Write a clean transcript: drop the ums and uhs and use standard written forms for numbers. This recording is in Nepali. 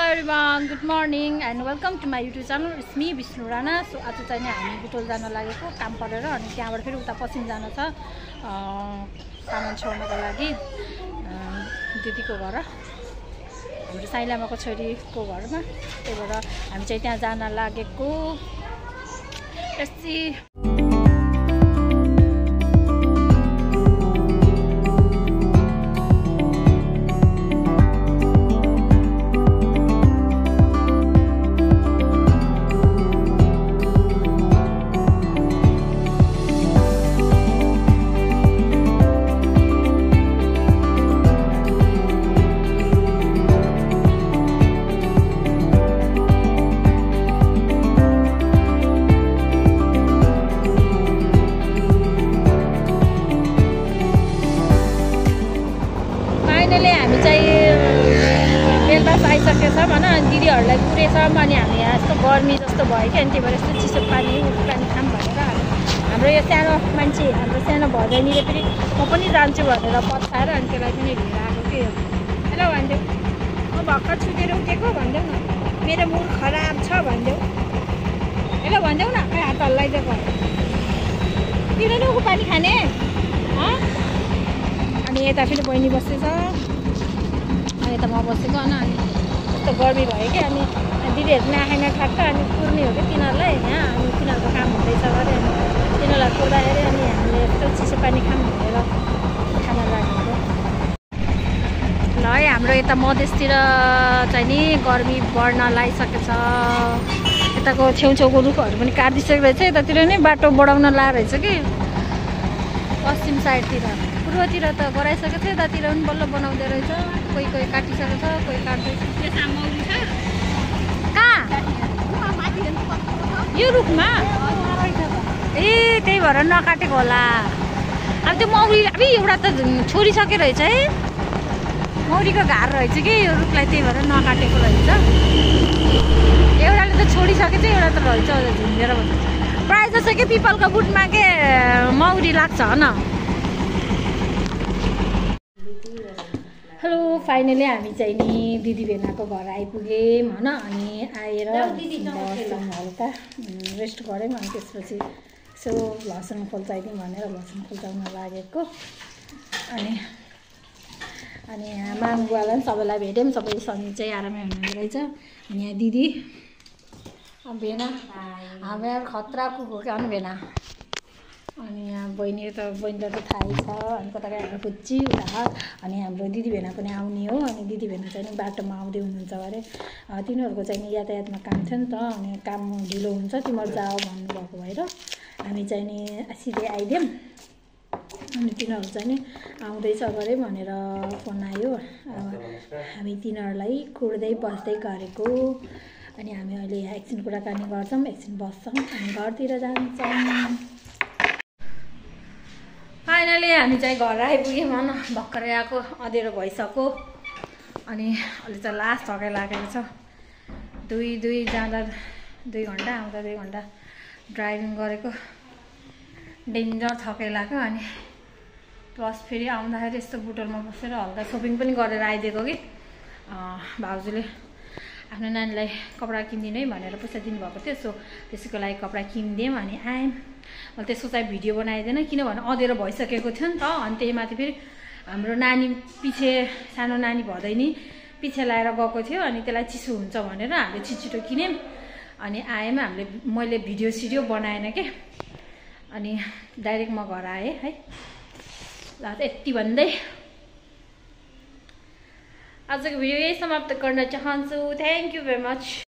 everyone, good morning and welcome to my YouTube channel. It's me Vishnu Rana. So आज चाहिँ नि हामी बुटोल जान लागेको काम परेर अनि त्यहाँबाट फेरि उता पश्चिम जान छ सामान छोड्नको लागि दिदीको घर हाम्रो साइलामाको छोरीको घरमा त्यही भएर हामी चाहिँ त्यहाँ जान लागेको यसै आइसकेछ भन दिदीहरूलाई पुरेछ अनि हामी यस्तो गर्मी जस्तो भयो कि अनि त्यही भएर यस्तो चिसो पानी खाम भनेर हाम्रो यो सानो मान्छे हाम्रो सानो भदैनीले फेरि म पनि जान्छु भनेर पत्ताएर अनि त्यसलाई पनि लिएर आएको के हेलो भनिदेऊ म भर्खर छुटेर उठेको भनिदेऊ न मेरो मुड खराब छ भनिदेऊ हेलो भनिदेऊ न खै हात हल्लाइदिएको किन उको पानी खाने अनि यता फेरि बहिनी बस्दैछ अनि यता म बसेको अनि यस्तो गर्मी भयो कि अनि दिदीहरू नखाइन ठ्याक्क अनि पुर्ने हो कि तिनीहरूलाई यहाँ अनि तिनीहरूको काम हुँदैछ अरे अनि तिनीहरूलाई पुर्दाखेरि अनि हामीले यस्तो चिसो पानी खाम भनेर खाना लागेको ल है हाम्रो यता मधेसतिर चाहिँ नि गर्मी बढ्न लागिसकेको छ यताको छेउछेउको रुखहरू पनि काटिदिइसकेको रहेछ यतातिर नै बाटो बढाउन ला रहेछ कि पश्चिम साइडतिर पूर्वतिर त गराइसकेको थियो यतातिर पनि बल्ल बनाउँदै रहेछ कोही कोही काटिसकेको छ कोही काट्दैछ कहाँ यो रुखमा ए त्यही भएर नकाटेको होला अब त्यो मौरी अब एउटा त छोडिसके रहेछ है मौरीको घार रहेछ कि यो रुखलाई त्यही भएर नकाटेको रहेछ एउटाले त छोडिसकेछ एउटा त रहेछ झुन्डेर भन्छ प्रायः जस्तो कि पिपलको बुटमा के मौरी लाग्छ होइन हेलो फाइनली हामी चाहिँ नि दिदी भेनाको घर आइपुग्यौँ होइन अनि आएर बस्यौँ हल्का रेस्ट गऱ्यौँ अनि त्यसपछि यसो लसुन खोल्चाइदिउँ भनेर लसुन खोल्चाउन लागेको अनि यहाँ मामुवालाई पनि सबैलाई भेट्यौँ सबै सनी चाहिँ आरामै हुनुहुँदो रहेछ अनि यहाँ दिदी भेना हाम्रो खतरा कुको क्या भेना अनि यहाँ बहिनीले त बहिनीलाई त थाहै छ अनि कता हाम्रो खुच्ची उता अनि हाम्रो दिदी भेना पनि आउने हो अनि दिदी भेना चाहिँ बाटोमा आउँदै हुनुहुन्छ अरे तिनीहरूको चाहिँ नि यातायातमा काम थियो नि त अनि काम ढिलो हुन्छ तिमीहरू जाऊ भन्नुभएको भएर हामी चाहिँ नि सिधै आइदियौँ अनि तिनीहरू चाहिँ नि आउँदैछ अरे भनेर फोन आयो हामी तिनीहरूलाई कुर्दै बस्दै गरेको अनि हामी अहिले एकछिन कुराकानी गर्छौँ एकछिन बस्छौँ अनि घरतिर जान्छौँ फाइनली हामी चाहिँ घर आइपुग्यौँ भन भर्खरै आएको अँधेरो भइसक्यो अनि अहिले चाहिँ लास्ट थकाइ लागेको छ दुई जाँदा 2 घन्टा आउँदा 2 घन्टा ड्राइभिङ गरेको डेन्जर थकाइ लाग्यो अनि प्लस फेरि आउँदाखेरि यस्तो बुटोलमा बसेर हल्का सपिङ पनि गरेर आइदिएको कि भाउजूले आफ्नो नानीलाई कपडा किनिदिनु है भनेर पैसा दिनुभएको थियो सो त्यसैको लागि कपडा किनिदिउँ अनि आयौँ मैले त्यसको चाहिँ भिडियो बनाइदिएन किनभने अँधेरो भइसकेको थियो नि त अनि त्यही माथि फेरि हाम्रो नानी पछि सानो नानी भदै नि पछि लाएर गएको थियो अनि त्यसलाई चिसो हुन्छ भनेर हामीले छिटो किन्यौँ अनि आयौँ हामीले मैले भिडियो सिडियो बनाएन के अनि डाइरेक्ट म घर आएँ है ल यति भन्दै आजको भिडियो यही समाप्त गर्न चाहन्छु थ्याङ्क यू भेरी मच